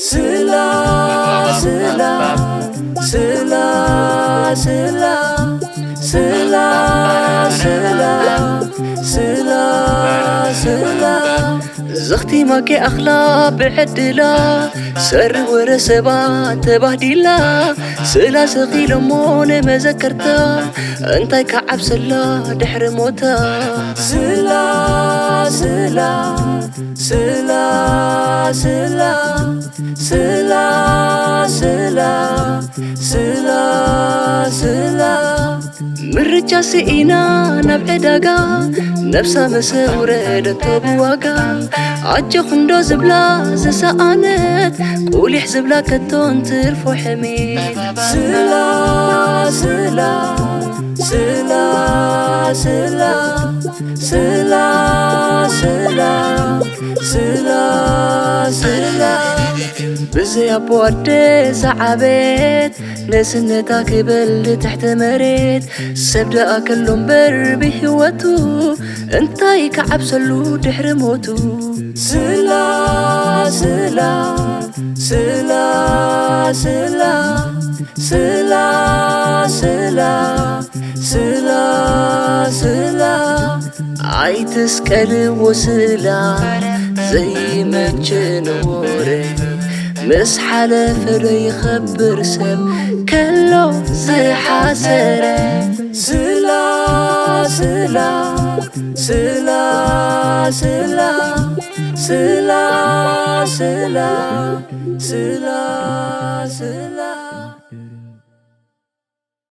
ስላ ስላ ስላ ስላ ስላ ስላ ስላ ስላ ዘኽቲማኪ ኣኽላ ብዕድላ ሰሪ ወረ ሰባት ተባህዲላ ስላ ሰኺሎሞ ንመዘከርታ እንታይ ከዓብሰላ ድሕሪ ሞታ ስላ ስላ ስላ ስላ ስላ ስላ ስላ ስላ ምርጫ ስኢና ናብ ዕዳጋ ነብሳ መሰ ውረደቶ ብዋጋ ኣጆኽንዶ ዝብላ ዝሰኣነት ቁሊሕ ዝብላ ከቶን ትርፎ ሕሜት ስላ ስላ ስላ ስላ ስላ ስላ ስላ ስላ ብዘይ ኣቦ ኣደ ዝዓበየት ነስነታ ክበል ትሕቲ መሬት ሰብ ደኣ ከሎ እምበር ብህይወቱ እንታይ ከዓብሰሉ ድሕሪ ሞቱ ስላ ስላ ስላ ስላ ስላ ስላ ስላ ስላ ኣይትስቀልዎ ስላ ዘይመቸን ወረ ምስ ሓለፈ ዶ ይኸብር ሰብ ከሎ ዝሓሰረ ስላ ስላ ስላ ስላ ስላ ስላ ስላ